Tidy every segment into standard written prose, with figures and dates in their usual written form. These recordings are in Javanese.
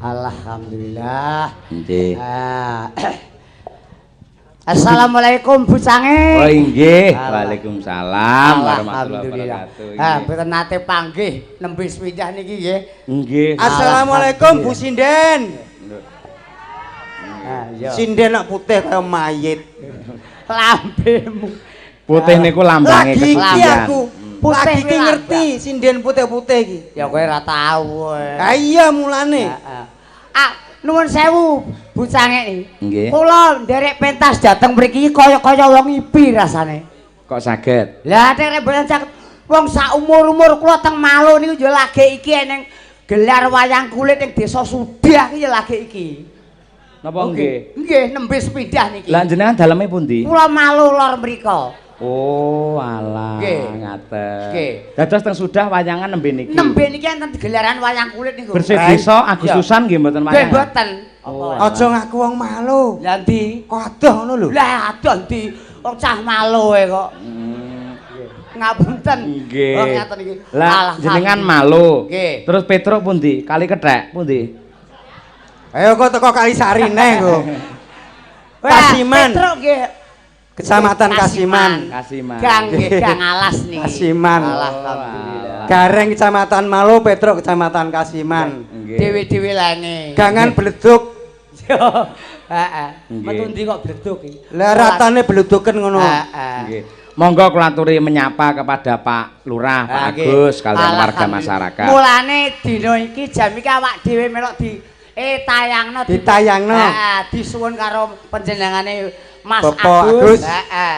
Alhamdulillah. Nggih. Assalamualaikum Bu Cange. Oh inggih. Waalaikumsalam warahmatullahi wabarakatuh. Ah, mboten nate panggih nembe sepindah niki nggih. Nggih. Assalamualaikum Bu Sinden. Ah, iya. Sinden kok putih kaya mayit. Lambemu. Putih niku lambange Lagi iki kesucian. aku. Putih Lagi iki kuwi ngerti sinden putih-putih iki. Ya kowe ora tau kowe. Ah iya mulane. Heeh. Ah, nuwun sewu Bu Cange niki. Nggih. Kula nderek pentas dateng mriki kaya-kaya wong ipi rasane. Kok saged? Lah nek mboten saged wong sak umur-umur kula teng Malo niku ya lagi iki eneng gelar wayang kulit ing desa Sudah iki ya lagi iki. Napa nggih? Nggih, nembe sepindah niki. Lah jenengan daleme pundi? Kula Malo lor mriko. Oh, alah, Nggih. ngaten. Nggih. Dados teng Sudah wayangan nembe niki. Nembe niki enten gelaran wayang kulit niku. Bersih desa Agustusan nggih mboten Nggih wayangan. mboten. Oh, Aja ngaku wong Malo. Lah ndi? Kok adoh ngono lho. Lah adoh ndi? Wong cah Malo e kok. Ngapunten. Nggih. Oh ngaten iki. Lah jenengan Malo. Nggih. Terus Petruk pundi? Kali Kethek pundi? Ayo kok teko Kalisari neh kok. Wah, Kasiman. Petruk nggih. Kecamatan Kasiman. Kasiman. Gang nggih, gang alas niki. Kasiman. Alhamdulillah. Gareng Kecamatan Malo, Petruk Kecamatan Kasiman. Nggih. Dewe-dewe lange. Gangan beleduk. Yo. Heeh. Nggih. Metu ndi kok bleduk iki? Lah ratane bleduken ngono. Heeh. Nggih. Monggo kula aturi menyapa kepada Pak Lurah, Pak Ah, nggih. Agus kalian warga Alhamdulillah. masyarakat. Mulane dina iki jam iki awak dhewe melok di tayangno Ditayangno. Heeh, disuwun karo panjenengane Mas Bapak Agus. Agus. Heeh.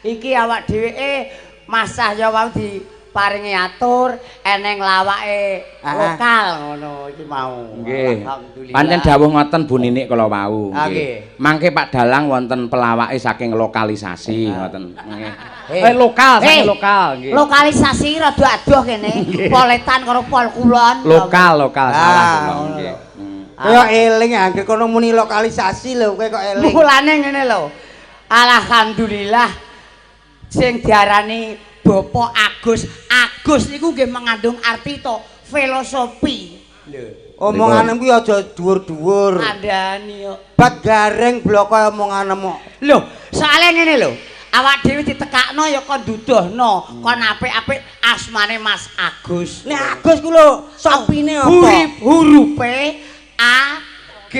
Iki awak dhewe Mas Cahya wau diparingi atur eneng lawake lokal ngono iki mau. Nggih. Alhamdulillah. Pancen dawuh ngoten Bu Ninik kala wau. Ah, nggih. Mangke Pak Dalang wonten pelawake saking lokalisasi ngoten. Nggih. Eh. Lokal saking Eh, lokal nggih. Lokalisasi rada adoh kene. Poletan karo pol kulon. Lokal lokal salah Ah, kula ngono nggih. lho. Kaya eling angger kono muni lokalisasi lho kowe kok eling. Mulane ngene lho. Alhamdulillah sing diarani Bapak Agus. Agus niku nggih mengandung arti to filosofi. Lho. Omonganmu kuwi aja dhuwur-dhuwur. Kandhani yo. Bat gareng bloko omonganmu. Lho, soalnya ngene lho. Awak dhewe ditekakno ya kon duduhno, kon apik-apik asmane Mas Agus. Nek Agus ku lho sopine apa? Huruf hurufe A G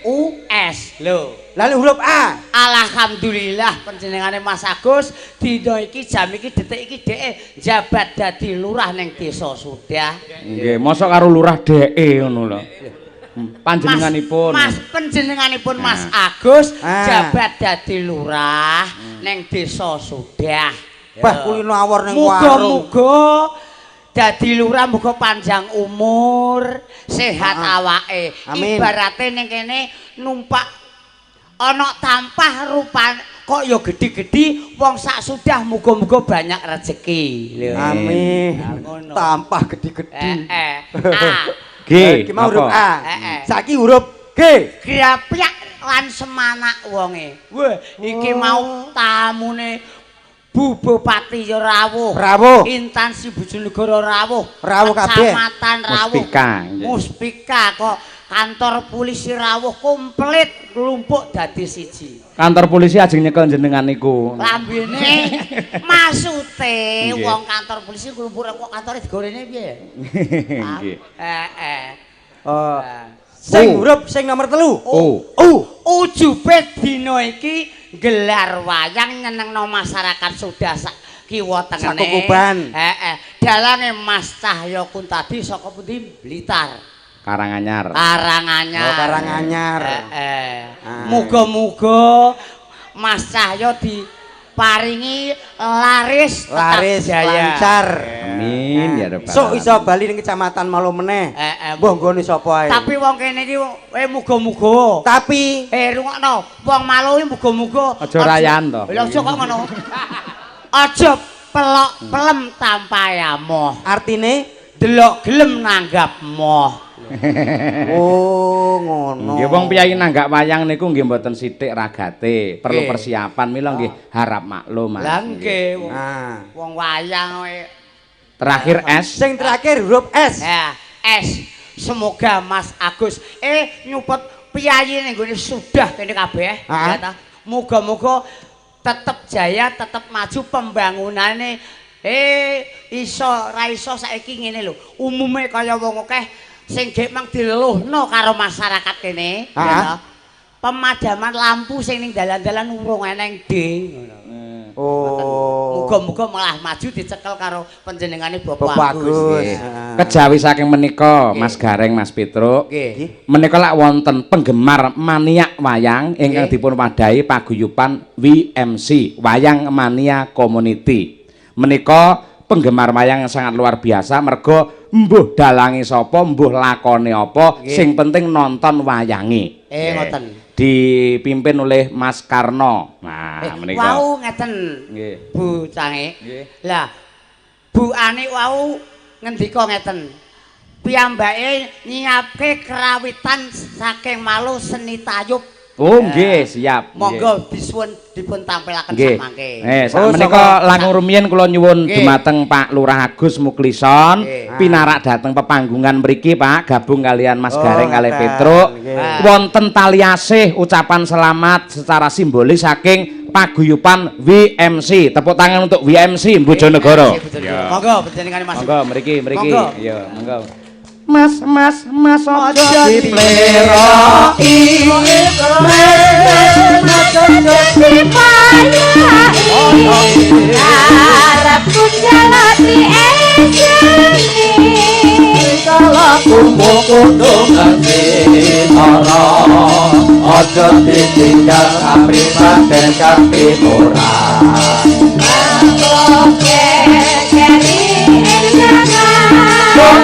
U S. Lho. Lalu huruf A. Alhamdulillah panjenengane Mas Agus dina iki jam iki detik iki dheke jabat dadi lurah ning desa Sudah. Nggih, mosok karo lurah dheke ngono lho. Panjenenganipun. Mas, panjenenganipun Mas Agus Ah. jabat dadi lurah ning desa Sudah. Bah kulino awor ning warung. Muga-muga dadi lurah muga panjang umur, sehat Ah. awake. Amin. Ibarate ning kene numpak ana tampah rupan kok ya gedhi-gedhi wong sak sudah muga-muga banyak rezeki. Lho. Amin. Ah, ngono. Tampah gedhi-gedhi. Eh, eh. A. G. Iki mau huruf apa? A. Eh, eh. Saiki huruf G. Grapyak lan semanak wonge. Wah, iki mau tamune Bu Bupati ya rawuh. Rawuh. Instansi Bojonegoro rawuh. Rawuh kabeh. Kecamatan rawuh. Muspika, nggih. Muspika kok kantor polisi rawuh komplit nglumpuk dadi siji. Kantor polisi ajeng nyekel jenengan niku. Lambene maksude Nggih. wong kantor polisi nglumpuk kok kantore digorene piye? Nggih. Heeh. Oh. Sing U. huruf sing nomor 3. U. U. Ujube dina iki gelar wayang nyenengno masyarakat sudah sak kiwa tengene. Sakukuban. Heeh. Dalange Mas Cahya Kuntadi saka pundi Blitar. Karanganyar. Karanganyar. Oh, Karanganyar. Heeh. Ah. Muga-muga Mas Cahya diparingi laris tetap Laris jaya. lancar. Amin ya rabbal Sok iso alamin. bali ning kecamatan Malo meneh. Heeh. Mbah nggone sapa ae. Tapi wong kene iki muga-muga. Tapi Rungokno, wong Malo iki muga-muga Aja rayan to. Lha aja kok ngono. Aja pelok pelem tanpa amoh. Artine Delok gelem nanggap moh. Oh, ngono. Nggih wong piyayi nanggap wayang niku nggih mboten sithik ragate, perlu Nggih. persiapan mila nggih harap maklum Mas. Lah nggih wong, Nah. wong wayang kowe. Terakhir S. Sing terakhir huruf S. Ya, S. Semoga Mas Agus nyupot piyayi ning gone sudah kene kabeh. Ya ta. Muga-muga tetep jaya, tetep maju pembangunane. Iso ra iso saiki ngene lho. Umume kaya wong akeh sing gek mang dileluhno karo masyarakat kene, ya ta. Pemadaman lampu sing ning dalan-dalan urung eneng D ngono. Oh. Muga-muga malah maju dicekel karo panjenengane Bapak Agus. Kejawi saking menika Mas Gareng, Mas Petruk. Nggih. Menika lak wonten penggemar maniak wayang ingkang dipun wadahi paguyuban WMC, Wayang Mania Community. Menika penggemar wayang yang sangat luar biasa mergo mbuh dalange sapa, mbuh lakone apa, sing penting nonton wayange. Ngoten. Dipimpin oleh Mas Karno. Nah, menika. Wau ngeten. Nggih. Bu Cange. Nggih. Lah, Bu Ani wau ngendika ngeten. Piyambake nyiapke kerawitan saking Malu seni tayub. Oh, nggih, siap. Monggo disuwun dipun tampilaken samangke. Sakmenika langkung rumiyin kula nyuwun dumateng Pak Lurah Agus Muklison pinarak dhateng pepanggungan mriki Pak, gabung kalian Mas Gareng kalih Petruk. Wonten taliasih ucapan selamat secara simbolis saking paguyuban WMC. Tepuk tangan untuk WMC Bojonegoro. Monggo panjenengane Mas. Monggo mriki mriki. Iya, monggo. Mas mas mas aja dipleroki, mas aja dipayai, arepku jalani eseni kalaku kudu ngerti ora aja ditinggal kapribaden kapipura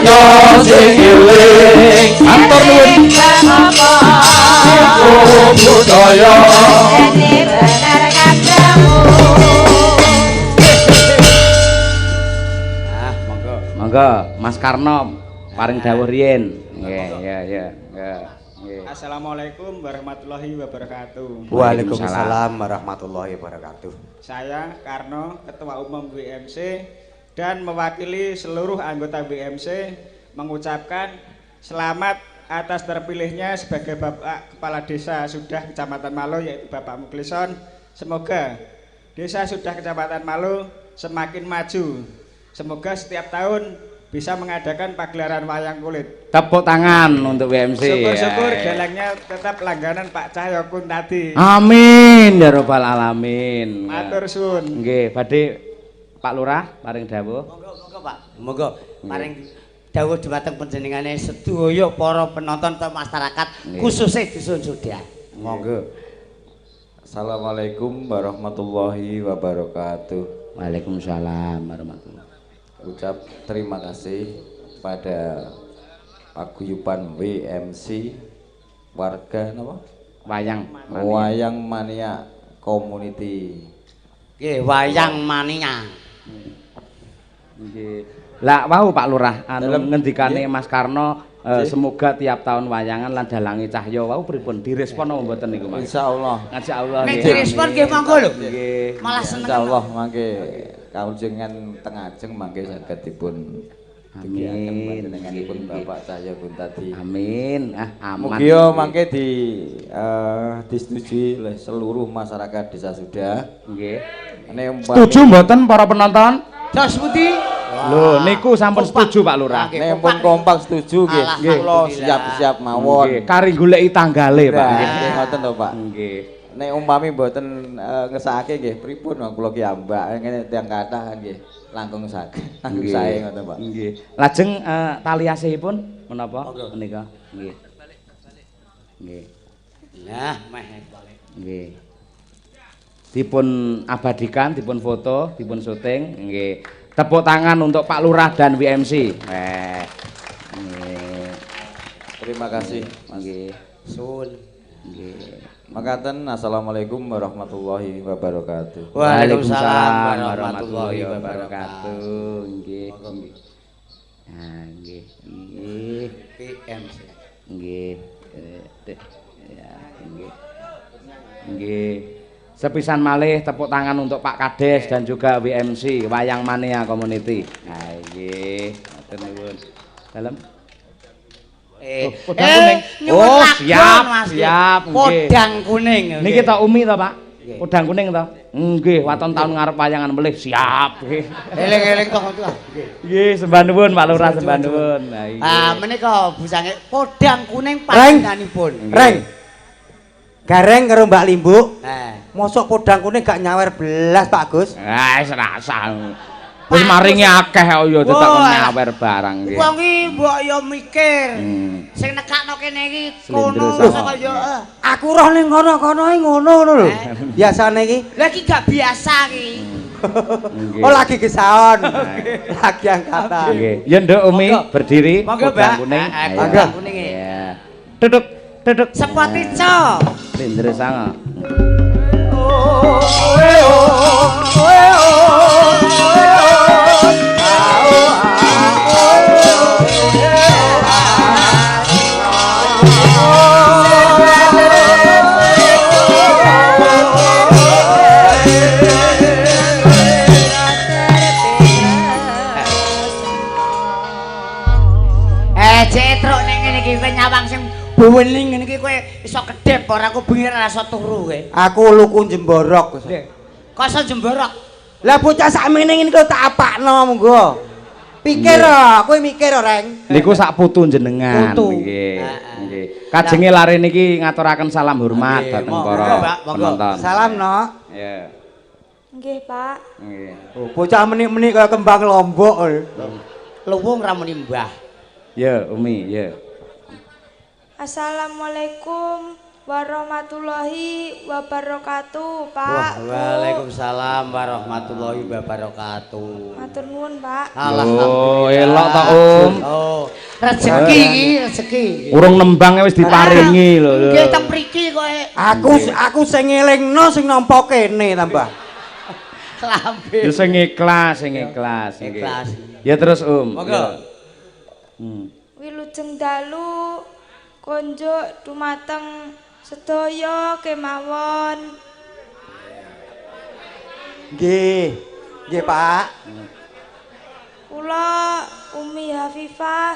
Yo sing eling matur nuwun iku budaya dene bener kadangmu. Ah, monggo. Monggo Mas Karno paring dawuh riyin. Nggih, ya ya, nggih. Assalamualaikum warahmatullahi wabarakatuh. Waalaikumsalam warahmatullahi wabarakatuh. Saya Karno, Ketua Umum WMC dan mewakili seluruh anggota WMC mengucapkan selamat atas terpilihnya sebagai Bapak Kepala Desa Sudah Kecamatan Malo, yaitu Bapak Muklison. Semoga Desa Sudah Kecamatan Malo semakin maju. Semoga setiap tahun bisa mengadakan pagelaran wayang kulit. Tepuk tangan untuk WMC. Syukur-syukur dalangnya tetap langganan Pak Cahyo Kuntadi. Amin ya robbal alamin. Matur suwun. Nggih, badhe Pak Lurah paring dawuh. Monggo monggo Pak. Monggo paring dawuh dumateng panjenengane sedaya para penonton atau masyarakat khususnya dusun Sudah. Monggo. Assalamualaikum warahmatullahi wabarakatuh. Waalaikumsalam warahmatullahi. Ucap terima kasih pada paguyuban WMC warga napa? Wayang Mania. Wayang Mania Community. Nggih, Wayang Mania. Nggih. Lah wau Pak Lurah anu ngendikane Mas Karno semoga tiap tahun wayangan lan dalange Cahyo wau pripun direspon apa mboten niku Mas? Insyaallah. Insyaallah. Nek direspon nggih monggo lho. Nggih. Malah seneng. Insyaallah mangke kaujengan teng ajeng mangke saged dipun dugiaken panjenenganipun Bapak Cahyo Kuntadi. Amin. Ah, aman. Mugia mangke di disetujui oleh seluruh masyarakat Desa Sudah. Nggih. Setuju mboten para penonton? Jos pundi? Lho niku sampun setuju Pak Lurah. Nek pun kompak setuju nggih. Kula siap-siap mawon. Nggih, kari goleki tanggale Pak. Nggih, ngoten to Pak. Nggih. Nek umpami mboten ngesake nggih pripun wong kula ki ambak ngene tiyang kathah nggih langkung saged. Langkung sae ngoten Pak. Nggih. Lajeng tali asihipun menapa menika? Nggih. Nggih. Nah, meh balik. Nggih. Dipun abadikan, dipun foto, dipun syuting, nggih. Tepuk tangan untuk Pak Lurah dan WMC. Nggih. Terima kasih, Mas. Nggih. Suwun. Nggih. Makaten, assalamualaikum warahmatullahi wabarakatuh. Waalaikumsalam warahmatullahi wabarakatuh. Nggih. Nah, nggih. Nggih. WMC. Nggih. Ya, nggih. Nggih. Sepisan malih tepuk tangan untuk Pak Kades dan juga WMC Wayang Mania Community. Nah, nggih. Matur nuwun. Dalem. Podang kuning. Nyuwun Oh, lagon, siap, Mas. Siap, nggih. Podang kuning. Niki to Umi to, Pak? Podang kuning to? Nggih, waton taun ngarep wayangan melih. Siap. Nggih. Eling-eling to. Nggih, sembah nuwun Pak Lurah, sembah nuwun. Nah, iya. Ah, menika busange podang kuning Reng. panjenenganipun. Reng. Gareng karo Mbak Limbuk. Eh. Mosok podang kuning gak nyawer belas Pak Gus. Ah, wis rasah. Wis maringi akeh kok ya dadak Wah. nyawer barang nggih. Wong iki mbok ya mikir. Sing nekakno kene iki Slendro kono sanga. saka ya. Aku roh ning kono-kono iki ngono ngono lho. Biasane iki. Lah iki gak biasa iki. Nggih. Oh lagi gesaon. Lagi angkatan. Nggih. Ya Nduk Umi Monggo. berdiri Monggo, podang Mbak. kuning. Eh, Ayo. podang kuning e. Iya. Duduk, duduk. Sepotica. Slendro sanga. Cetruk ning ngene iki kowe nyawang sing buwening ngene iki kowe iso kedep ora aku bengi ora iso turu kowe. Aku luku jemborok. Kok iso jemborok? Lah bocah sakmene ngene kok tak apakno monggo. Pikir oh, kowe mikir oh, Reng. Niku sak putu jenengan. Putu. Nggih. Heeh. Nggih. Kajenge lare niki ngaturaken salam hormat Nggih, dhateng monggo, para Mbak, monggo. penonton. Salam no. Iya. Nggih, Pak. Nggih. Oh, bocah menik-menik kaya kembang lombok. Luwung ra muni mbah. Ya, Umi, ya. Assalamualaikum warahmatullahi wabarakatuh, Pak. Bu. Waalaikumsalam warahmatullahi wabarakatuh. Matur nuwun, Pak. Oh, elok ta, Om. Oh, rezeki iki, rezeki. Urung nembang wis diparingi lho. Nggih teng mriki kowe. Aku sing ngelingno sing nampa kene tambah. Lambe. Ya sing ikhlas, sing ikhlas. Nggih. Ikhlas. Ya terus, Om. Monggo. Ya. Hmm. Wilujeng dalu konjuk dumateng sedaya kemawon. Nggih. Nggih, Pak. Kula Umi Hafifah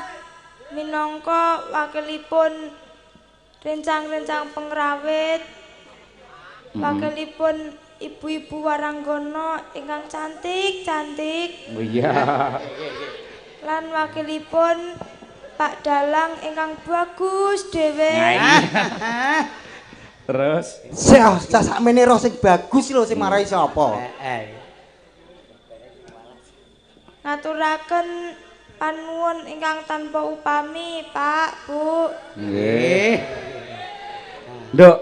minangka wakilipun rencang-rencang pengrawit, wakilipun ibu-ibu waranggono ingkang cantik-cantik, Oh iya. lan wakilipun Pak Dalang ingkang bagus dhewe. Terus Sik, cah sakmene roh sing bagus lho sing marai sapa? Heeh. Ngaturaken panuwun ingkang tanpa upami, Pak, Bu. nggih. Nduk.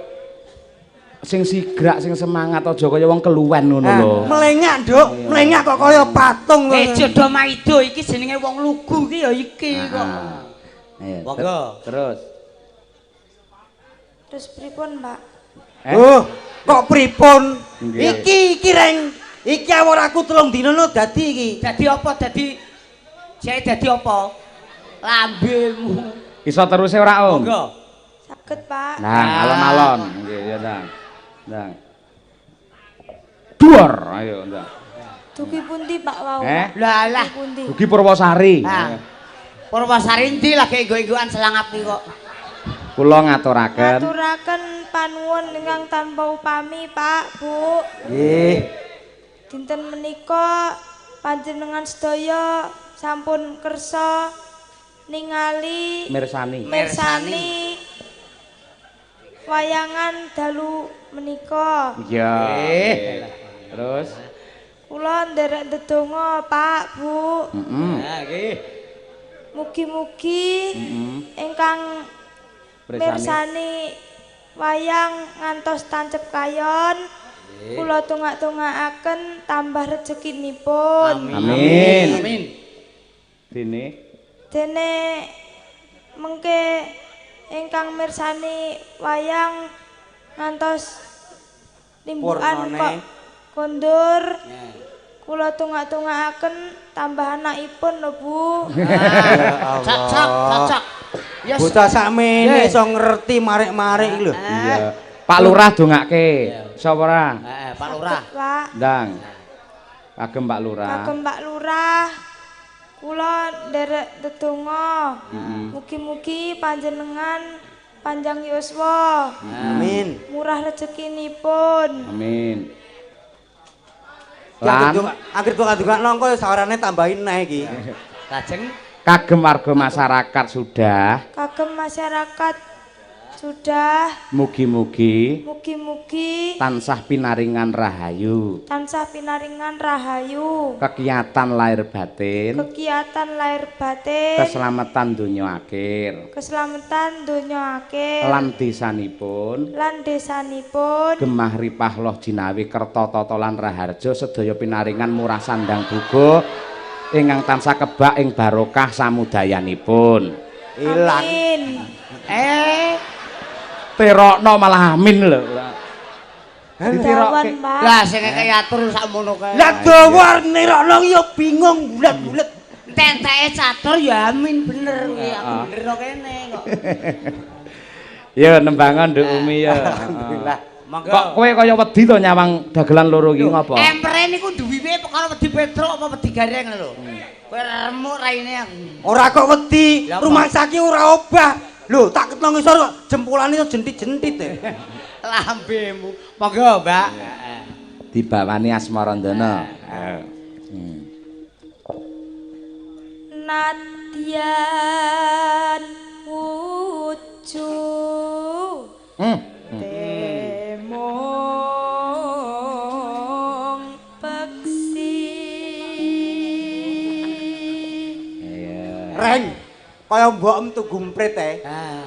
Sing sigrak, sing semangat aja kaya wong keluwen ngono lho. Melengak, Nduk. Melengak kok kaya patung ngono. Jodoh maido iki jenenge wong lugu iki ya iki kok. Ayo, Monggo. Terus. Terus pripun, Pak? Eh? Oh, kok pripun? Nggih. Iki iki Reng. Iki awor aku 3 dina no dadi iki. Dadi apa? Dadi jek dadi apa? Lambemu. Iso teruse ora, Om? Monggo. Saged, Pak. Nah, alon-alon. Nggih, ya ndang. Ndang. Duar, ayo ndang. Dugi pundi, Pak wau? Eh? Lah lah. Dugi pundi? Dugi Purwosari. Nah. Purwosari ndi lagi enggo-enggoan selangap iki kok. Kula ngaturaken. Ngaturaken panuwun ingkang tanpa upami, Pak, Bu. Nggih. Dinten menika panjenengan sedaya sampun kersa ningali Mirsani. mirsani wayangan dalu menika. Iya. Nggih. Terus Kula nderek ndedonga, Pak, Bu. heeh. Nah, nggih. Mugi-mugi Heeh. ingkang mirsani wayang ngantos tancep kayon. Kula tungak-tungakaken tambah rezekinipun. Amin. Amin. Dene Dene mengke ingkang mirsani wayang ngantos limbukan Purnane. kok kondur. Kula tungak-tungakaken tambah anakipun lho, Bu. Ya Cocok, cocok. Ya Bocah sakmene Nggih. iso ngerti marik-marik iki lho. Iya. Pak Lurah dongake. Sapa ora? Heeh, Pak Lurah. Pak. Ndang. Kagem Pak Lurah. Kagem Pak Lurah. Kula nderek ndedonga. Mugi-mugi panjenengan panjang yuswa. Amin. Murah rezekinipun. Amin. Lan anggere donga-donga nongko ya sawarane tambahin neh iki. Lajeng kagem warga masyarakat sudah. Kagem masyarakat sudah. Mugi-mugi. Mugi-mugi tansah pinaringan rahayu. Tansah pinaringan rahayu. Kegiatan lahir batin. Kegiatan lahir batin. Keselamatan donya akhir. Keselamatan donya akhir. Lan desanipun. Lan desanipun. Gemah ripah loh jinawi kerta tata lan raharja sedaya pinaringan murah sandang buga ingkang tansah kebak ing barokah samudayanipun. Ilang. Amin. Terokno malah amin lho. Ditirokke. Lah sing kaya atur sakmono kae. Lah dawa nirokno ya bingung bulet-bulet. Tenteke catur ya amin bener kuwi aku bener kene kok. Ya nembangan Nduk Umi ya. Alhamdulillah. Monggo. Kok kowe kaya wedi to nyawang dagelan loro iki ngopo? Empere niku duwiwe perkara wedi Petruk apa wedi Gareng lho. Kowe remuk raine aku. Ora kok wedi, rumah sakit ora obah. Lho, tak ketno ngisor kok jempolane iso jentit-jentit e. Lambemu. Monggo, Mbak. Dibawani Asmarandana. Nadyan wujud temung peksi. Reng. Kaya mbok em tugu mprit e. Ah.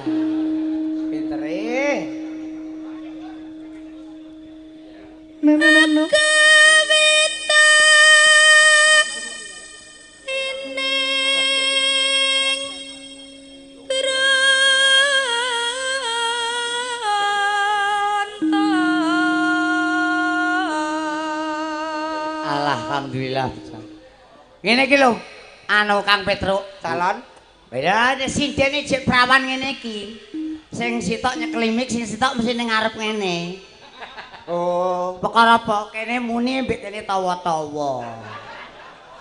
Pintere. Kawita ining bronto. Alhamdulillah. Ngene iki lho, anu Kang Petruk calon. Lah nek sindene jek prawan ngene iki. Sing sitok nyekeli mik, sing sitok mesti ning ngarep ngene. Oh, perkara apa kene muni mbek kene tawa-tawa.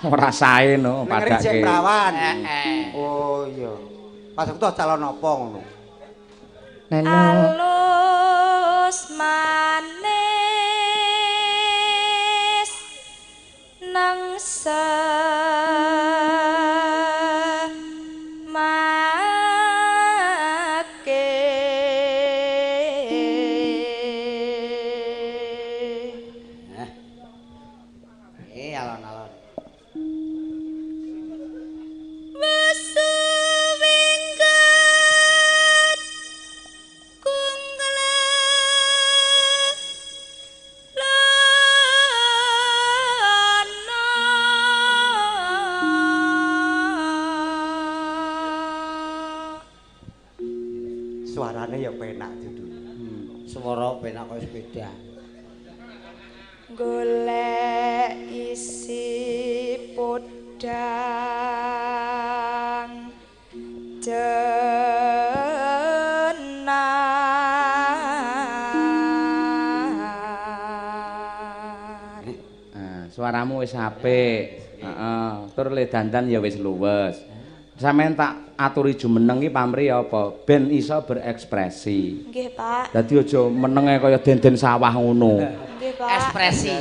Ora sae no padake. Jek prawan. Heeh. Oh iya. Pas aku calon apa ngono. Alus manis nang Alon-alon. Wesu wingkat kungle lana. Suarane ya penak judul. Swara penak kaya sepeda. Golek isi podang jenar. Suaramu wis apik. Heeh, tur le dandan ya wis luwes. Sampeyan tak aturi jumeneng iki pamrih apa? Ben iso berekspresi. Nggih, Pak. Dadi aja menenge kaya denden sawah ngono. Nggih, Pak. Ekspresi.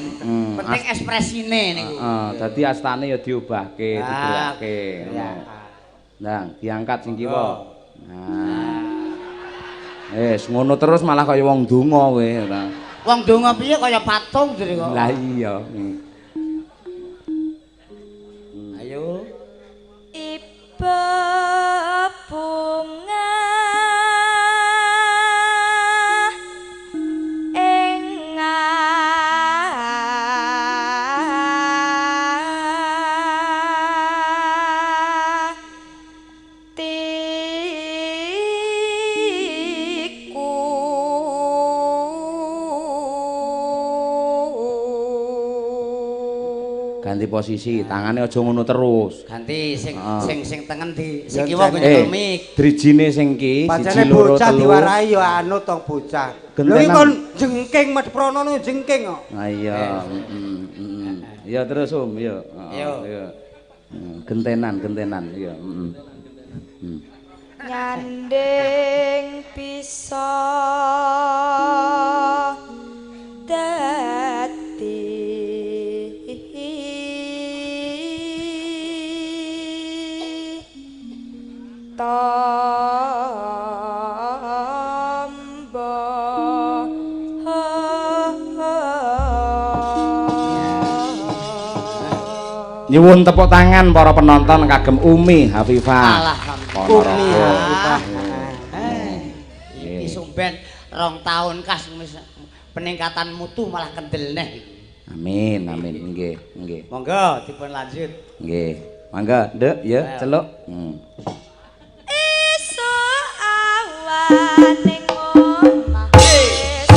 Penting ekspresine niku. Heeh, dadi astane ya diubahke, digerakake ngono. Ndang, diangkat sing kiwa. Nah. Wis ngono terus malah kaya wong donga kowe ora. Wong donga piye kaya patung jere kok. Lah iya. Ayo. Bebunga ing atiku. Ganti posisi, tangane aja ngono terus. Ganti sing sing sing tengen di sing kiwa nggo mik. Drijine sing ki siji loro telu. Bocah diwarahi ya anu tong bocah. Lho iki kon jengking Madprono niku jengking kok. Ha iya, heeh. Ya terus Om, ya. Heeh. Gentenan, gentenan iya, heeh. Nyanding bisa dadi tombo. Nyuwun tepuk tangan para penonton kagem Umi Hafifah. Alhamdulillah. Umi Hafifah. Iki sumben 2 tahun kas peningkatan mutu malah kendel neh. Amin, amin. Nggih, nggih. Monggo dipun lanjut. Nggih. Mangga, Nduk, ya, celuk. Esuk awan ning omah wis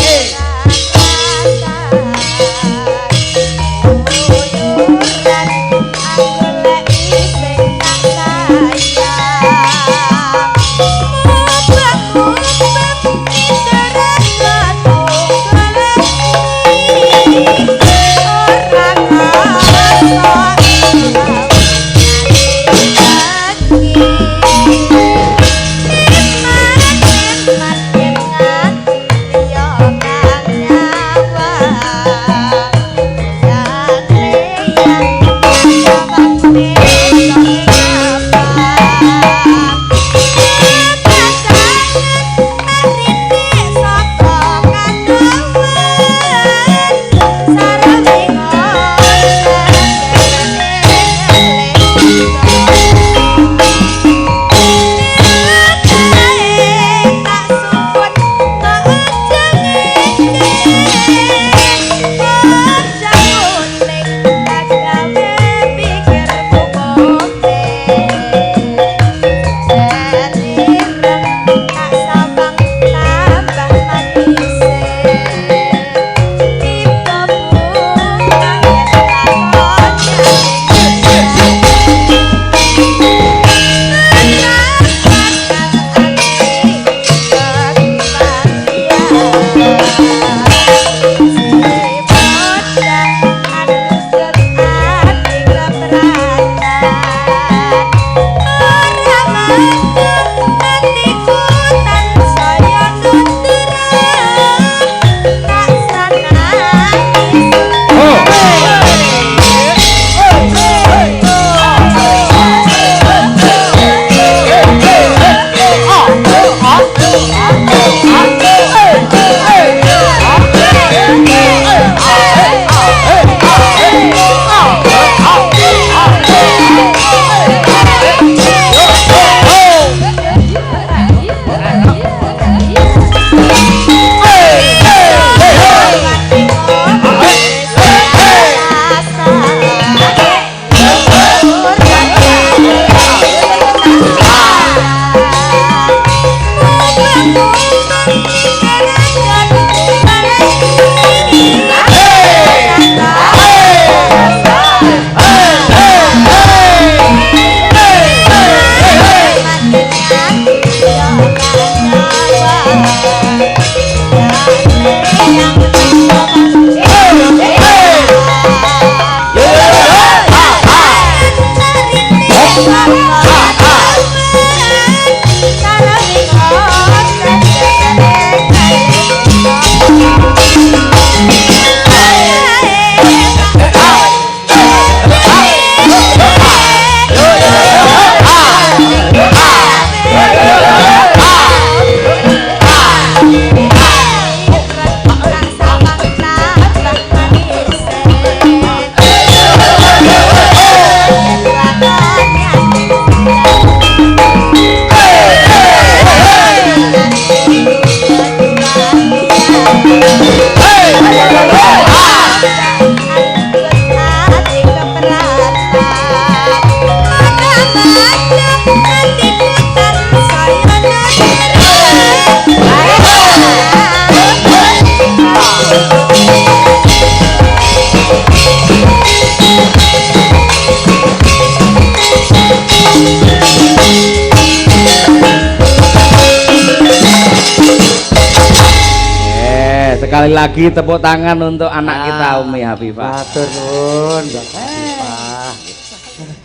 Sekali lagi tepuk tangan untuk anak kita Umi Hafifah. Matur nuwun, Mbak Hafifah.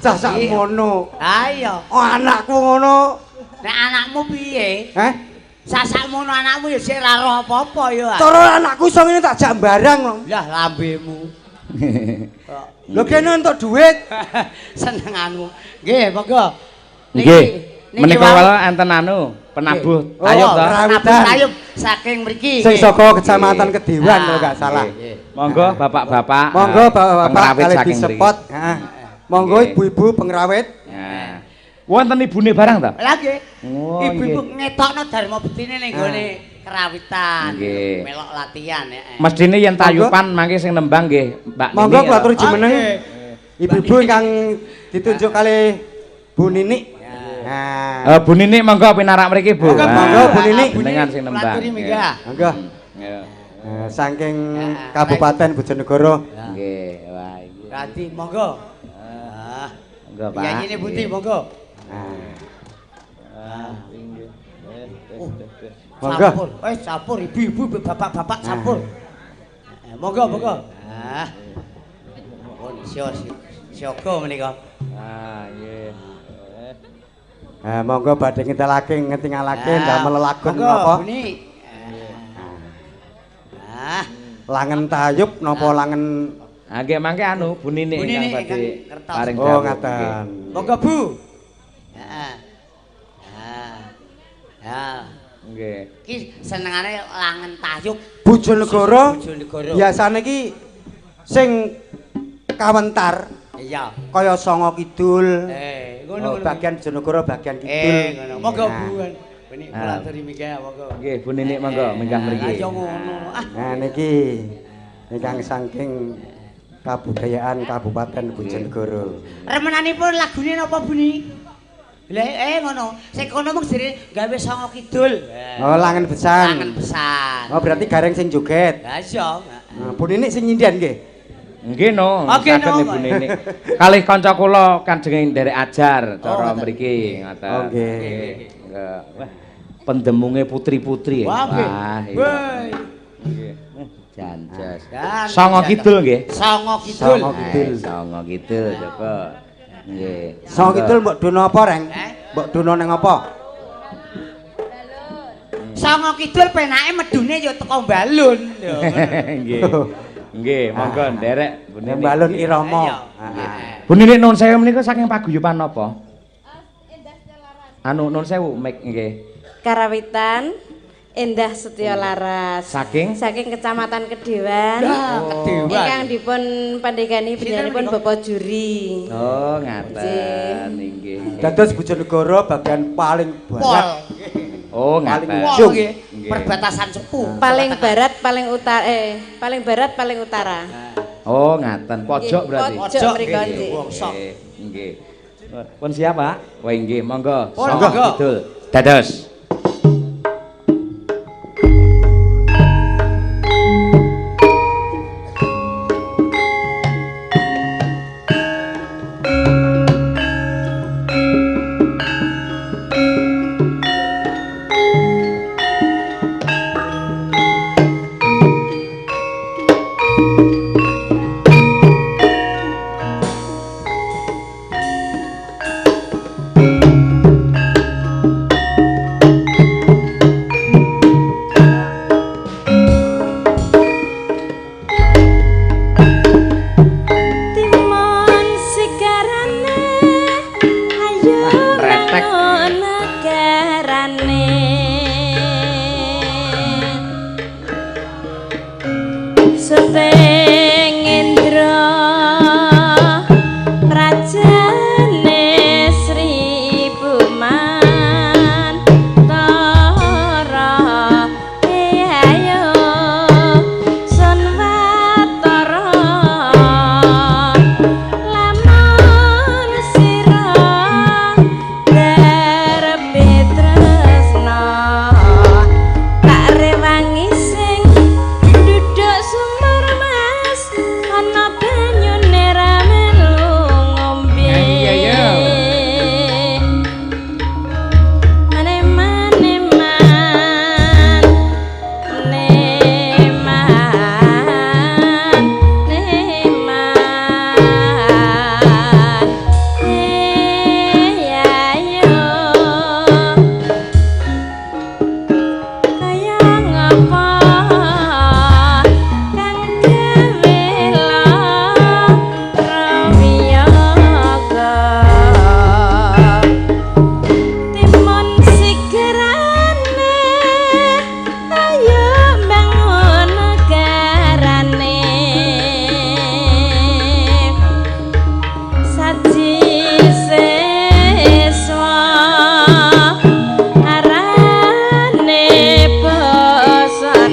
Cah sakmono. Ha iya. Oh anakku ngono. Nek anakmu piye? Heh? Sasakmono anakmu ya sik ora roh apa-apa ya. Cara anakku iso ngene tak jak barang lho. Lah lambemu. Lho kene entuk duit. Senenganmu. Nggih, monggo. Nggih. Menika wau enten anu penabuh tayub to. Penabuh tayub saking mriki. Sing saka Kecamatan Kedewan kalau enggak salah. Monggo bapak-bapak. Monggo bapak-bapak kali disepot. Heeh. Monggo ibu-ibu pengrawit. Nah. Wonten ibune barang ta? Lah nggih. Ibu-ibu ngetokno dharma bektine ning gone kerawitan. Melok latihan ya. Mestine yen tayupan mangke sing nembang nggih Mbak Nini. Monggo kula aturi jumeneng. Ibu-ibu ingkang ditunjuk kali Bu Nini. Nah. Bu Nini monggo pinarak mriki Bu. Monggo Bu Nini. Jenengan sing nembang. Monggo. Saking Kabupaten Bojonegoro. Nggih, wah iki. Radi monggo. Monggo Pak. Yayine Putih monggo. Monggo. Campur ibu-ibu bapak-bapak campur. Monggo monggo. Pun siaga menika. Ah nggih. Monggo badhe ngentelake ngetingalake ndamel lelagon napa? Langen tayub napa langen. Ah nggih mangke anu Bu Nini ingkang badhe paring dawuh. Oh ngaten. Monggo Bu. Heeh. Ah. Nggih. Ki senengane langen tayub. Bojonegoro. Biasane iki sing kawentar. Iya. Kaya Songo Kidul. Ngono ngono. Bagian Bojonegoro bagian kidul. Ngono. Monggo Bu. Niki kula aturi minggah monggo. Nggih Bu Nini monggo minggah mriki. Lah ngono. Nah niki ingkang saking kabudayaan Kabupaten Bojonegoro. Remenanipun lagune napa Bu Ni? Lah ngono. Sing kono mung jere gawe Songo Kidul. Oh langen besan. Langen besan. Oh berarti gareng sing joget. Lah iya. Bu Nini sing nyinden nggih. Nggih no, saged Ibu Nini. Kalih kanca kula kanjenge nderek ajar cara mriki ngoten. Oh nggih. Wah, pendemunge putri-putri. Wah, nggih. Janjas. Songo Kidul nggih. Songo Kidul. Songo Kidul. Songo Kidul coba. Nggih. Songo Kidul mbok dono apa, Reng? Mbok dono ning apa? Songo Kidul penake medune ya teko Balun. Nggih. Nggih, monggo nderek Bu Nini. Balun Irama. Bu Nini nuwun sewu menika saking paguyuban napa? Endah Setya Laras. Anu nuwun sewu mik nggih. Karawitan Endah Setya Laras. Saking saking Kecamatan Kedewan. Kedewan. Ingkang dipun pandhegani panjenenganipun Bapak Juri. Oh, ngaten nggih. Dados Bojonegoro bagian paling barat. Oh, ngaten. Nggih. Perbatasan Cepu. Paling barat, paling utara, paling barat, paling utara. Oh, ngaten. Pojok berarti. Pojok mriku nggih. Nggih. Pun siap, Pak? Wah, nggih, monggo. Monggo. Kidul. Dados. Sapa kang gawe lara wiyaga? Timun sigrane, ayo bangun negarane. Saji siswa arane basane.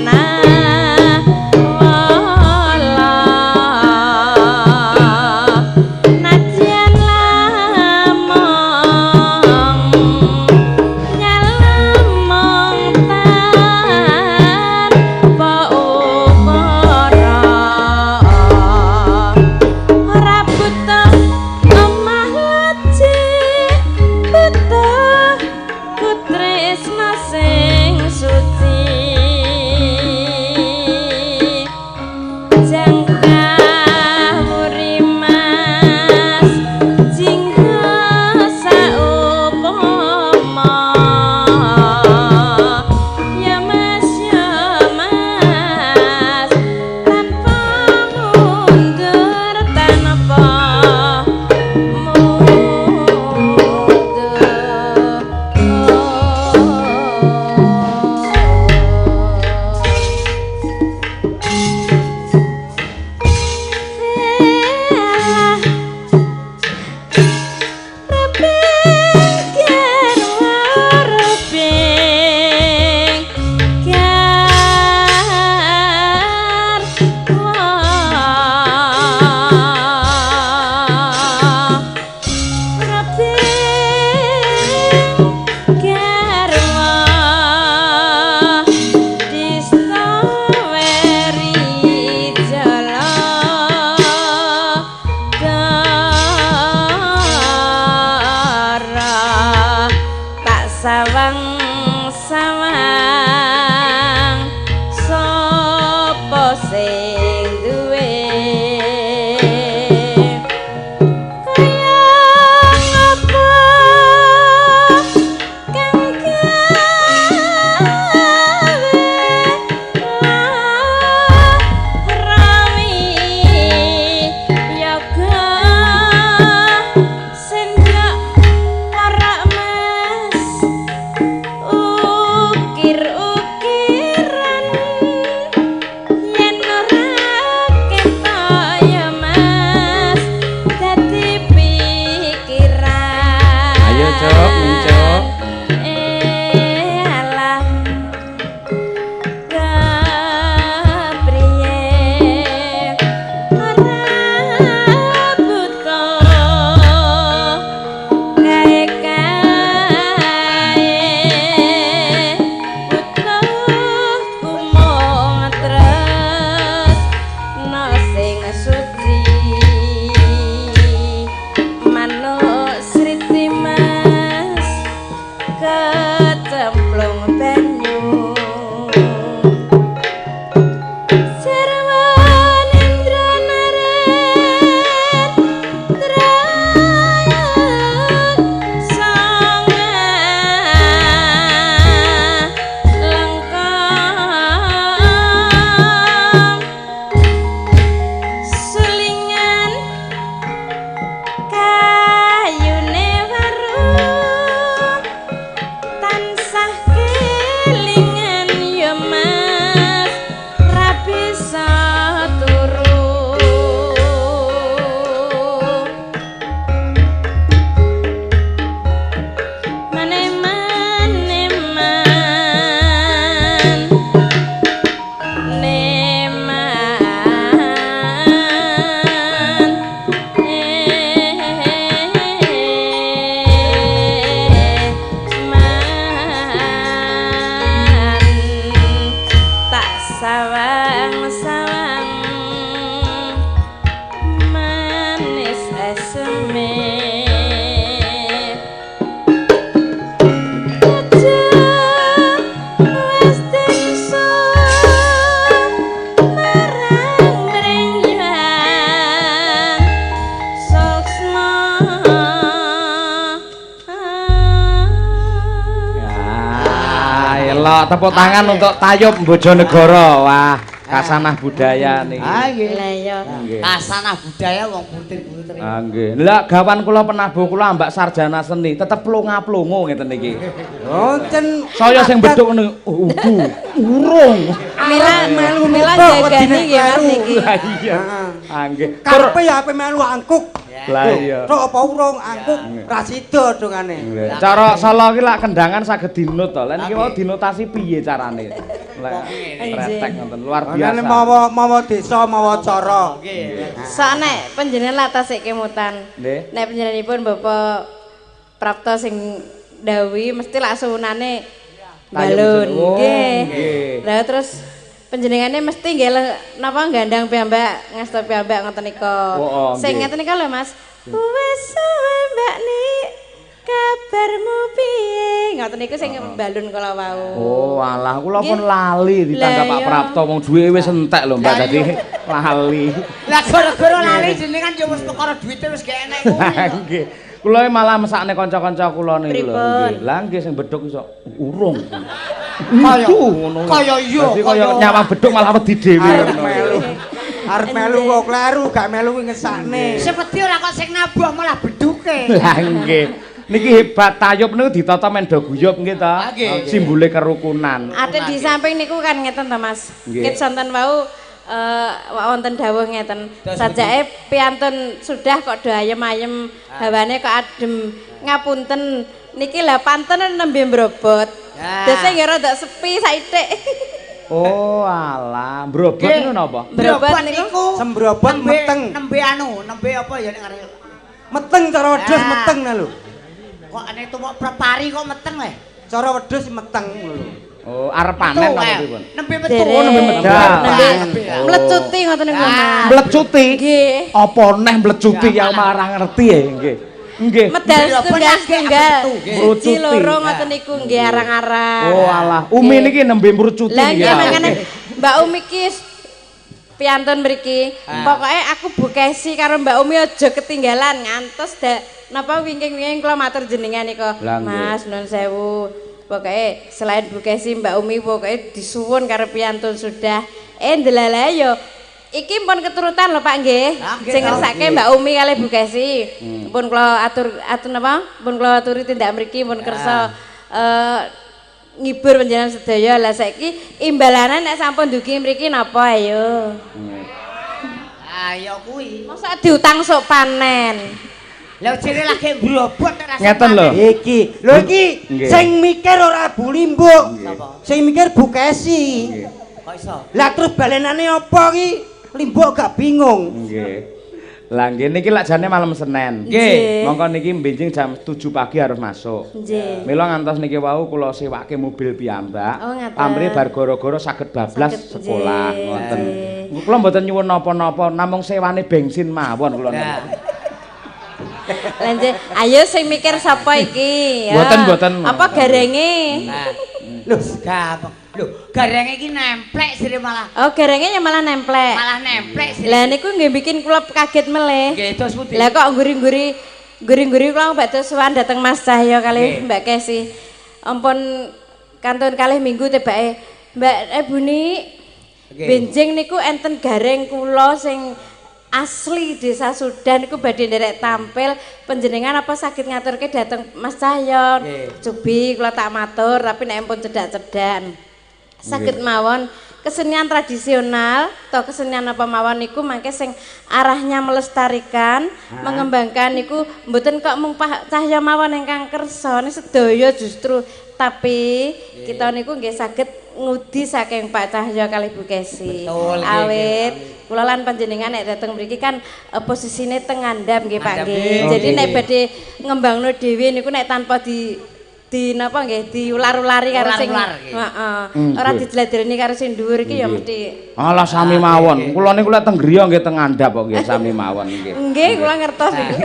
Tepuk tangan untuk Tayub Bojonegoro. Wah, kasanah budaya niki. Ah nggih. Lah iya. Nggih. Kasanah budaya wong putri-putri. Ah nggih. Lah gawan kula penabuh kula ambak sarjana seni, tetep plonga-plongo ngeten niki. Wonten Saya sing beduk ngene, oh, udu, urung. Mila melu mila muto, jagani wedine nggih Mas kleru. niki. Lah iya. Heeh. Ah nggih. Tur Karepe ya ape melu angkuk. Lah iya. Tok apa urung angkuk ra sida dongane. Cara Solo ki lak kendangan saged dinut to. Lah niki wau dinotasi piye carane? Lah kretek ngoten luar Ana biasa. mawa mawa desa mawa cara. Sok nek panjenengan lak tasik kemutan. Nggih. Nek panjenenganipun Bapak Prapto sing dawuhi mesti lak suwunane Tayub balun. Oh, Nggih. nggih. Lah terus panjenengane mesti nggih napa gandang piyambak ngasta piyambak ngoten nika. Oh, oh, Sing nggih. ngeten nika lho Mas. Wis suwe Mbak Nik, kabarmu piye? Ngoten niku sing balun kala wau. Oh, alah kula pun Nggih. lali ditanggap Lah, Pak iya. Prapto wong duwe wis entek lho Mbak dadi lali. Lah gara-gara lali jenengan yo wis perkara duwite wis gak enek kuwi. Lah nggih. Kula malah mesakne kanca-kanca kula niku lho. Pripun? Nggih. Lah nggih sing beduk iso urung. Kaya- Iku ngono. kaya iya, Dadi kaya kaya nyawang beduk malah wedi dhewe Arep ngono. melu. Arep melu kok kleru, gak melu kuwi ngesakne. Sepeti ora kok sing nabuh malah beduke. Lah nggih. Niki hebat tayub niku ditata mendo guyub nggih ta. Nggih. Simbole kerukunan. Ate di samping niku kan ngeten to Mas. Nggih. Ket sonten wau wonten dawuh ngeten. Sajake piantun sudah kok do ayem-ayem, hawane kok adem. Ngapunten niki lah panten nembe mbrobot. Ah. Dese nggih rada sepi saithik. Oh alah, mbrobot niku napa? Mbrobot niku Sembrobot meteng. Nembe anu, nembe apa ya nek ngarep. Meteng cara wedhus Ah. meteng nah lho. Kok ane tumok prepari kok meteng le. Cara wedhus meteng lho. Oh, arep panen napa pripun? Nembe metu. Derek. Nembe medal. Nembe Oh. mlecuti ngoten niku Mas. Mlecuti. Nggih. Apa neh mlecuti ya malah ora ngerti ya nggih. Nggih. Medal Mbrobot setunggal lagi setunggal. apa metu? Siji Mrucuti. loro ngoten niku nggih arang-arang. Oh alah, Umi niki nembe mrucuti Lah niki. nggih Pak. mangkane Mbak Umi ki piantun mriki. Pokoke aku Bu Kesi karo Mbak Umi aja ketinggalan ngantos dak napa wingking-wingking kula matur jenengan nika. Lah, nggih. Mas nuwun sewu. Pokoke selain Bu Kesi Mbak Umi pokoke disuwun karo piantun sudah. Eh ndelalae yo iki pun keturutan lho Pak nggih. Lah, nggih, Sing toh. ngersake Mbak Umi kalih Bu Kesi. Pun kula atur atur napa? Pun kula aturi tindak mriki pun kersa ngibur panjenengan sedaya. Lah saiki imbalane nek sampun dugi mriki napa ayo? Ayo kuwi. Masa diutang sok panen. Lah jere lagi mbrobot nek rasa Ngeten lho. Iki. Lho iki Nggih. sing mikir ora Bu Limbuk. Sing mikir Bu Kesi. Kok iso? Lah terus balenane apa ki? Limbuk gak bingung. Nggih. Lah nggih niki lak jane malam Senin. Nggih. Mongko niki benjing jam 7 pagi harus masuk. Nggih. Mila ngantos niki wau kula sewake mobil piyambak. Oh, ngaten. Pamrih bar goro-goro saged bablas Saged, sekolah nggih. ngoten. Kula mboten nyuwun napa-napa, namung sewane bensin mawon kula. Nah. Lah nggih, ayo sing mikir sapa iki? Ya. Mboten, mboten. Apa garenge? Nah. Lho, gampang. Lho, garenge iki nemplek sire malah. Oh, garenge ya malah nemplek. Malah nemplek sire. Lah niku nggih bikin kula kaget melih. Nggih, terus pundi? Lah kok ngguri-ngguri ngguri-ngguri kula badhe sowan dateng Mas Cahyo kalih Nggih. Mbak Kesi. Ampun kantun kalih minggu tibake Mbak Buni Nggih. benjing niku enten gareng kula sing asli desa Sudan niku badhe nderek tampil panjenengan apa saged ngaturke dateng Mas Cahyo. Nggih. Cubi kula tak matur tapi nek ampun cedak-cedak. Saged mawon kesenian tradisional atau kesenian apa mawon niku mangke sing arahnya melestarikan, mengembangkan niku mboten kok mung Pak Cahya mawon ingkang kersa ni sedaya justru tapi kita niku nggih saged ngudi saking Pak Cahya kalih Bu Kesi. Betul, nggih, Awit kula lan panjenengan nek dateng mriki kan posisine teng ngandhap nggih Pak Ngandhap, nggih. nggih. Jadi nek badhe ngembangno dhewe niku nek tanpa di di napa nggih diular-ulari karo sing Ular-ular, nggih. heeh Nggih. ora dijladreni karo sing dhuwur iki ya mesti Alah sami mawon. Kula niku lek teng griya nggih teng ngandhap kok nggih sami mawon nggih. nggih kula ngertos niku.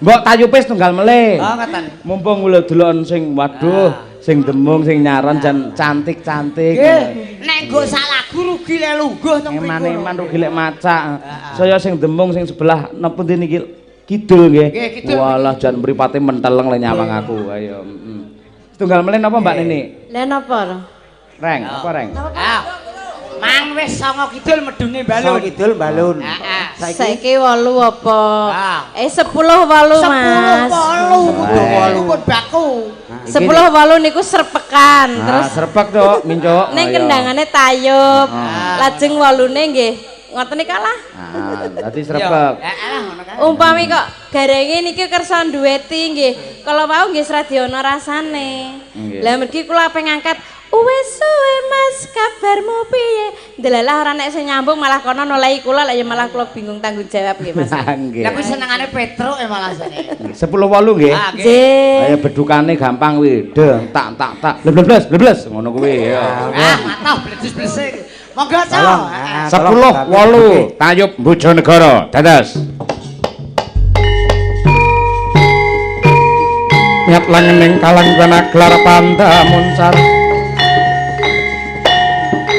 Mbok tayupe setunggal melih. Oh, ngoten. Mumpung kula delokon sing waduh, sing demung, sing nyaron jan cantik-cantik. Nggih. Nek nggo sak lagu rugi le lungguh teng mriku. Eman-eman rugi lek macak. Saya sing demung sing sebelah napa pundi niki kidul nggih. Nggih, kidul. Walah jan mripate menteleng le nyawang aku. Ayo. Setunggal melih napa Mbak Nini? Lah napa lho? Reng, apa reng? Ah. Mang wis 9 kidul medune balun. 9 kidul balun. Heeh. Saiki 8 apa? Ah. 10 8 Mas. 10 8 kudu 8 pun baku. 10 8 niku serpekan. Terus serpek tok, mincuk. Ning kendangane tayub. Lajeng 8-ne nggih ngoten nika lah. Ah, dadi srepek. Heeh lah ngono kae. Umpami kok garenge niki kersa duweti nggih. Kala wau nggih sradiono rasane. Lah mergi kula ape ngangkat wis suwe Mas kabarmu piye? Ndelalah ora nek sing nyambung malah kono nolai kula lek ya malah kula bingung tanggung jawab nggih Mas. Nggih. Lah kuwi senengane Petruk e malah jane. 10 8 nggih. Nggih. Ayo bedukane gampang kuwi. Deng tak tak tak. Blebles blebles ngono kuwi ya. Ah, matoh bledes-blesing. Monggo, Cok. 10 8 Tayub Bojonegoro. Dados. Nyat langening kalang kana gelar pandamuncar.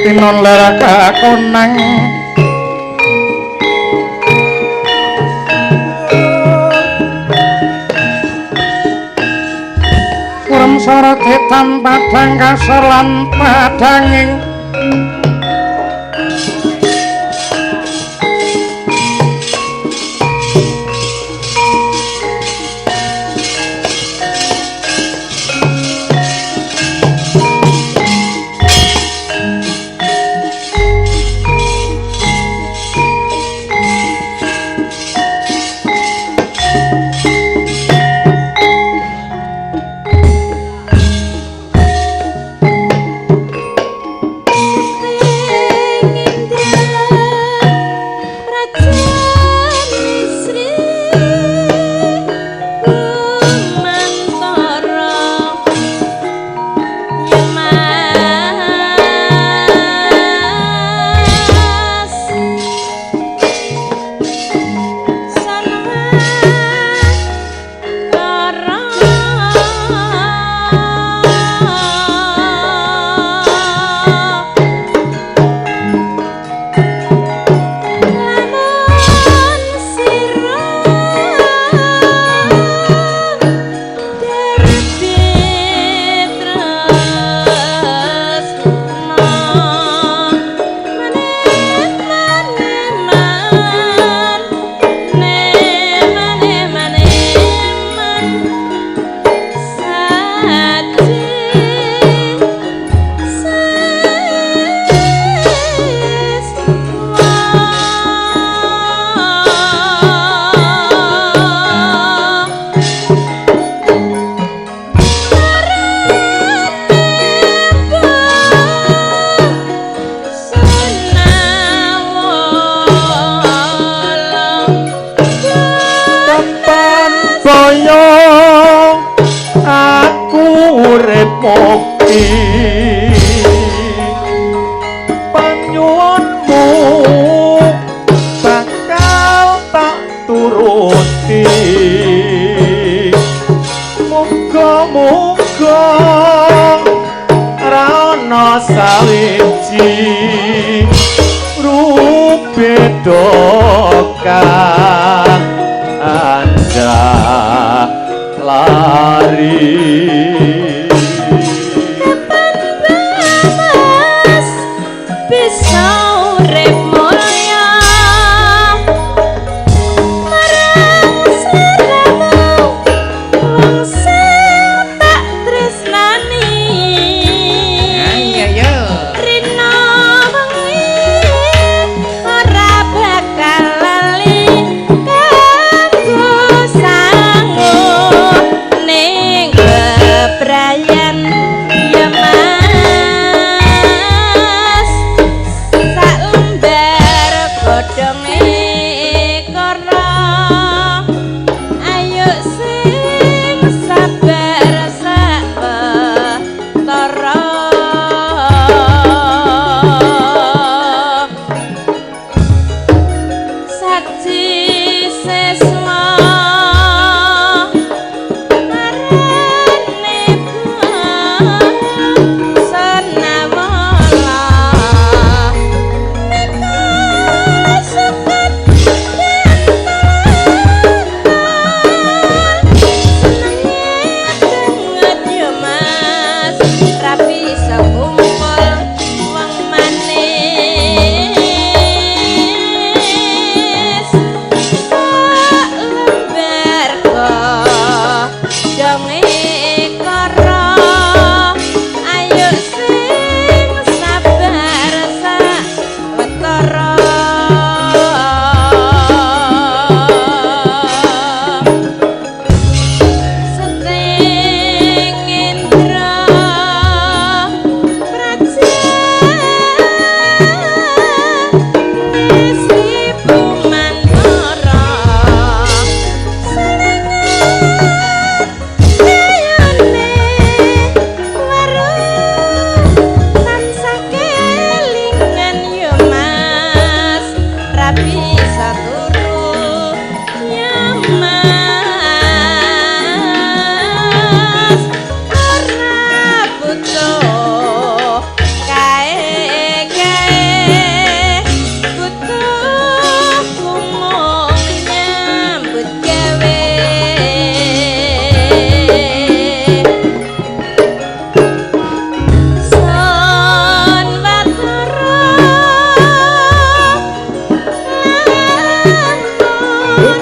Tinon leraka konang kurem sorot hitam padang kasor lan padanging Panyuwunmu bakal tak turuti. Muga-muga ra ana sawiji rubeda kang anjalari. Ning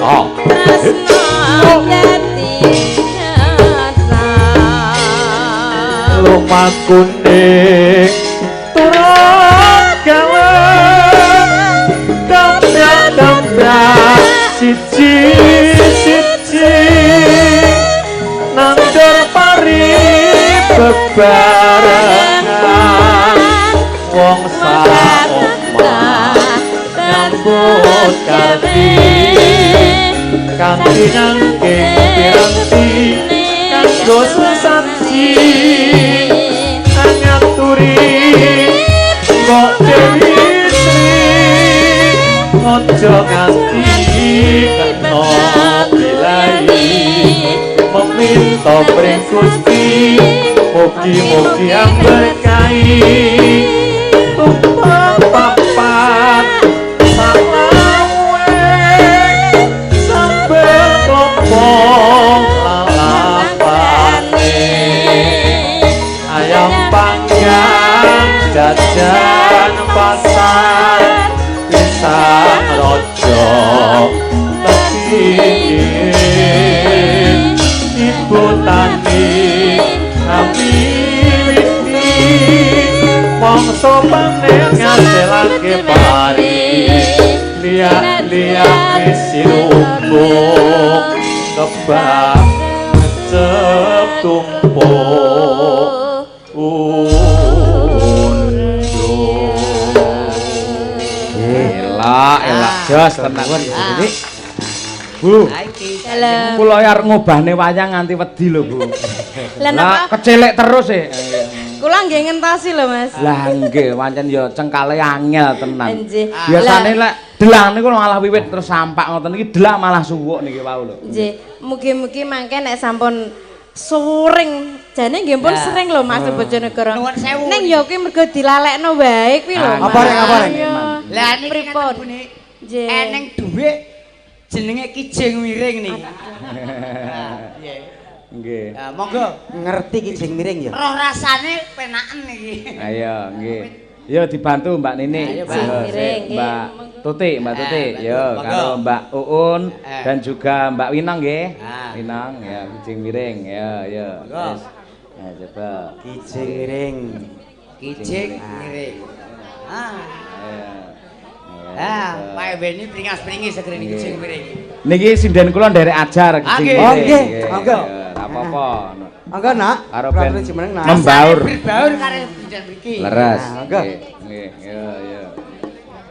Oh. Tresno dadi nyata. Lumakune turut gawe dampak siji siji nandur pari bebarengan wong saomah nyambut gawe kanthi nangking piranti kanggo sesaji ngaturi mbok Dewi Sri aja nganti kena bilai meminta pring Gusti mugi-mugi amberkahi tumpang papat salawe sambel klopo lalapane ayam panggang jajan pasar pisang rojo tepi ibu tani kami witi mongso panen ngasilake pari liak-liak sirumbung kebak cep tumpuk Elok, elok jos tenan. Bu. Kula arep ngobahne wayang nganti wedi lho, Bu. Lah napa? Kecelek terus e. Kula nggih ngentasi lho, Mas. Lah nggih, pancen ya cengkale angel tenan. Biasane lek delang niku malah wiwit terus sampak ngoten iki delak malah suwuk niki wau lho. Nggih, mugi-mugi mangke nek sampun sering jane nggih pun sering lho Mas Bojonegoro. Ning ya kuwi mergo dilalekno wae kuwi lho. Apa reng apa reng? Lah niki pripun? Eneng dhuwit jenenge Kijing Miring niki. Nggih. Nggih. Monggo ngerti Kijing Miring ya. Roh rasane penaken niki. Ayo nggih. Yo dibantu Mbak Nini, Mbak Tuti, Mbak Tuti, yo karo Mbak Uun dan juga Mbak Winong nggih. Winong ya Kijing Miring ya ya. Wis. Nah, coba Kijing Miring. Kijing Miring. Ah. Ah, Pak Beni pringas-pringis segere niki Kijing Miring. Niki sinden kula nderek ajar Kijing Miring. Oh nggih, monggo. Ora apa-apa. Monggo nak, karo ben membaur. Berbaur karo sinden mriki. Leres. Monggo. Nggih, yo yo.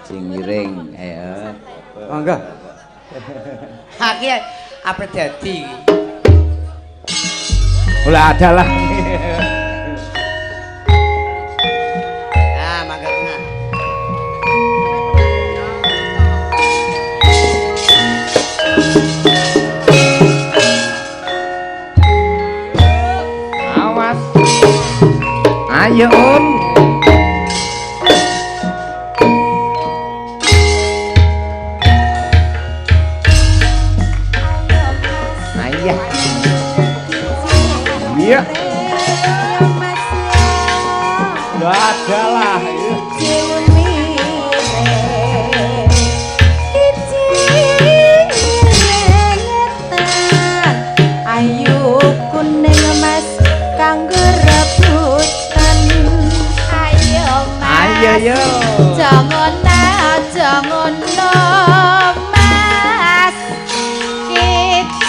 Kijing Miring, ayo. Monggo. Ha iki apa dadi iki? Lah adalah. Ah, mangga tengah. Awas. Ayo Un. Ayah. Iya. Lah adalah. Ayu kuning mas kanggo rebutan. Ayo mas. Ayo yo. Jangan jangan mas. Kijing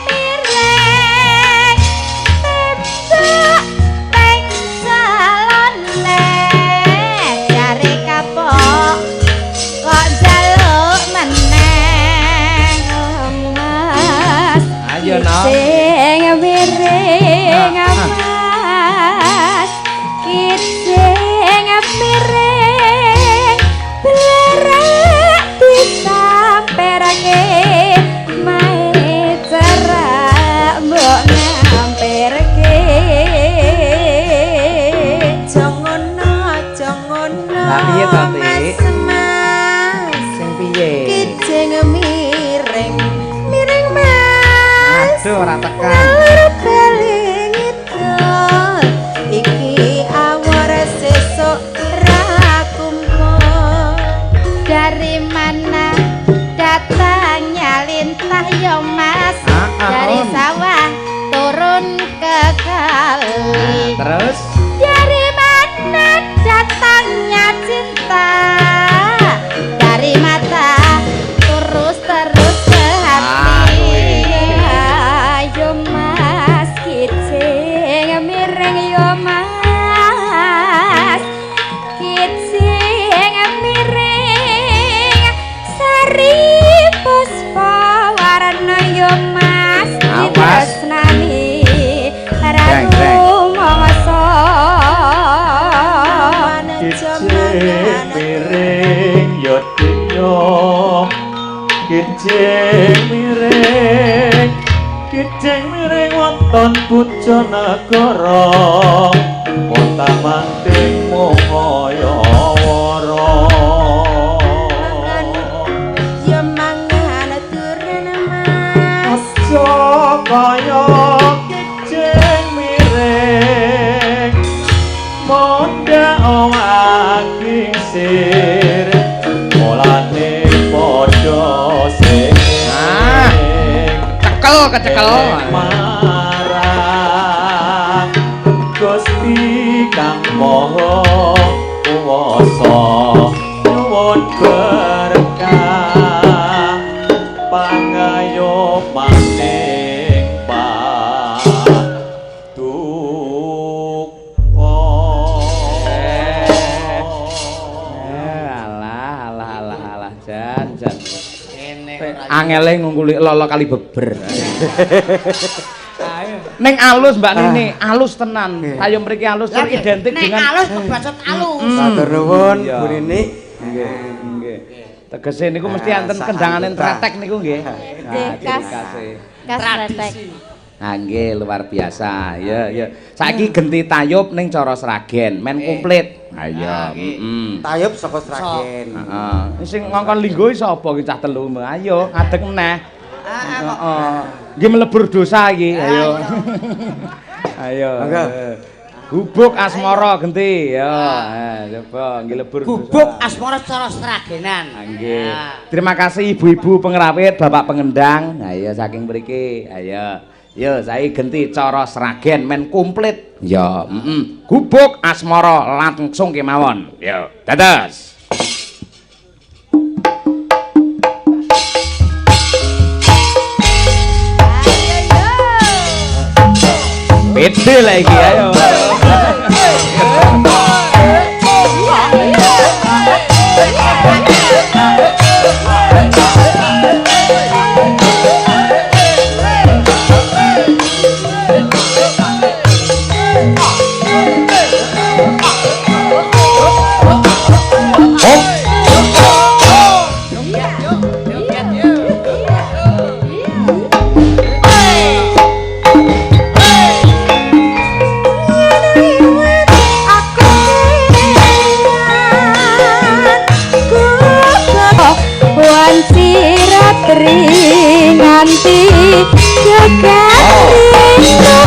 miring tembak ping salone jare kapok kok njaluk meneh mas. Ayo nak. Kijing miring mas. Kijing miring blerak disamperake mae cerak mbok ngampirke. Jangono jangono. Lah piye to, Tik? Mas mas. Sing piye? Kijing miring miring mas. Aduh ora tekan. Ngalor bali ngidul iki awor sesuk ra kumpul. Dari mana datangnya Kijing miring ya dinyo, kijing miring, kijing miring wonten Bojonegoro, kota manting mung kaya wara. Ya mangan duren mas. Aja kaya kijing miring, mondha owah sir, mulane padha sing cekel kecekel marang Gusti Kang Maha Kuwasa, nyuwun berkah pangayomaning paduka. Alah alah alah alah jan jan. Angele ngungkuli lolo kali beber. Ning alus Mbak Nini, alus tenan. Ayo mriki alus tur identik dengan nek alus kebacut alus. Matur nuwun Bu Nini. Nggih, nggih. Tegese niku mesti enten kendangane tretek niku nggih. Khas tretek. Ah nggih, luar biasa. Ya ya. Saiki genti tayub ning cara Sragen, men komplit. Ayo, heeh. Tayub saka Sragen. Heeh. Sing ngongkon linggo sapa iki cah telu? Ayo ngadeg meneh. Heeh. Nggih mlebur dosa iki. Ayo. Ayo. Gubuk asmara genti. Ya, coba nggih lebur dosa. Gubuk asmara cara Sragenan. Nggih. Terima kasih ibu-ibu pengrawit, bapak pengendang. Ayo saking mriki. Ayo. Yo saiki genti cara Sragen men komplit. Ya, heeh. Gubuk asmara langsung kemawon. Yo, dados. Pede lah iki, ayo. Nganti gegat rindu.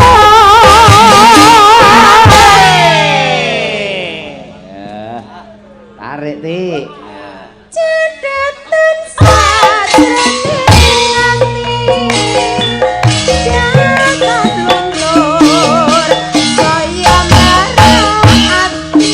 Tarik ti. Cedhetan sajroning ati, jagat luntur saya marang ati.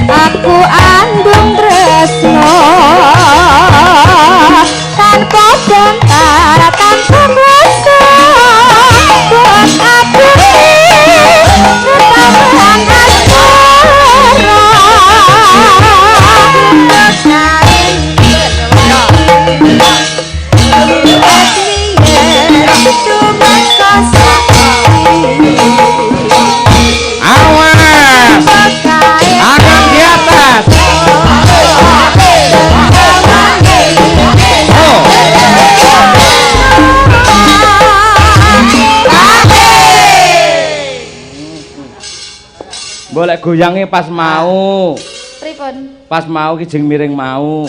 Aku andung tresno tanpa bantara tanpa kuasa, buat aku netapan asmara. Awas, akan di atas. Oh. Mbok lek goyange pas mau. Pripun? Pas mau ki jeng miring mau.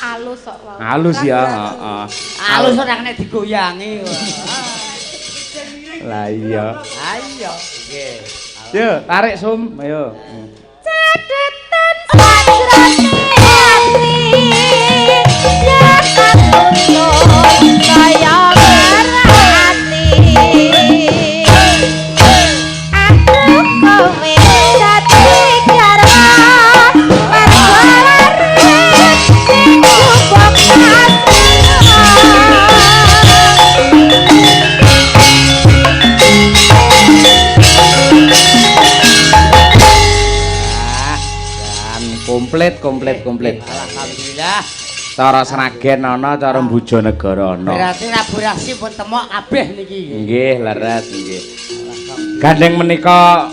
Alus kok wau. Halus ya, heeh. Alus ora kena digoyangi. Lah iya. Lah iya. Nggih. Yo, tarik Sum, ayo. Cadetan sajrone ati ya katuntun kaya berati aku kowe dadi garwa perkara sing gubok. Komplit. Alhamdulillah. Cara Sragen ana, cara Bojonegoro ana. Berarti rabu-rasi pun temok kabeh niki. Nggih, leres nggih. Gandeng menika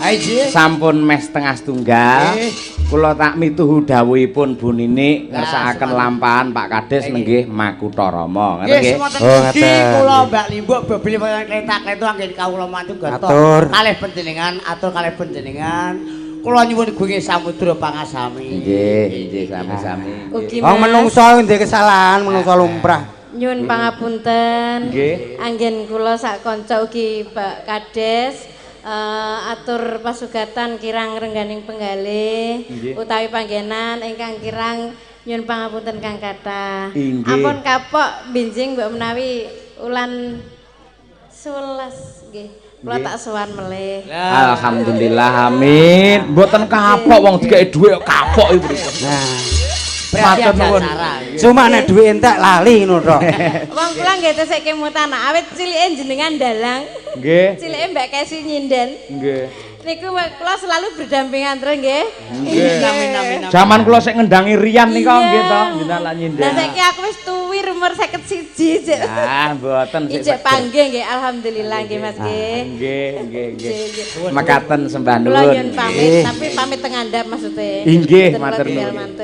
sampun meh setengah setunggal. Kula tak mituhu dawuhipun Bu Ninik ngersakaken lampahan Pak Kades nenggih Makutharama. Ngoten nggih. Oh, ngaten. Kula Mbak Limbuk bebili wayang kletak-kletu anggen kawula mantu gata. Kalih panjenengan, atur kalih panjenengan. Kula nyuwun guge samudra pangasami. Nggih, nggih sami-sami. Wong menungso ndek kesalahan, menungso lumrah. Nyuwun pangapunten. Nggih. Anggen kula sak kanca ugi Pak Kades atur pasugatan kirang rengganing penggalih utawi panggenan ingkang kirang nyuwun pangapunten kang kathah. Ampun kapok benjing mbok menawi ulan 11 nggih. Kula tak sowan melih. Alhamdulillah amin. Mboten kapok wong dikeki dhuwit kapok iku pripun. Nah, berarti nuwun. Cuma nek dhuwit entek lali ngono tok. Wong kula nggih tesih kemutan awit cilike jenengan dalang. Nggih. Cilike Mbak Kesi nyinden. Nggih. Niku kula selalu berdampingan terus nggih. Nggih. Jaman kula sik ngendangi Rian nika nggih to, jenengan lak nyinden. Lah saiki aku wis tuwi umur 51 jek. Ah, mboten sik. Ijek panggih nggih, alhamdulillah nggih Mas nggih. Nggih, nggih, nggih. Mekaten sembah nuwun. Kula nyuwun pamit, tapi pamit teng ngandhap maksude. Inggih, matur nuwun.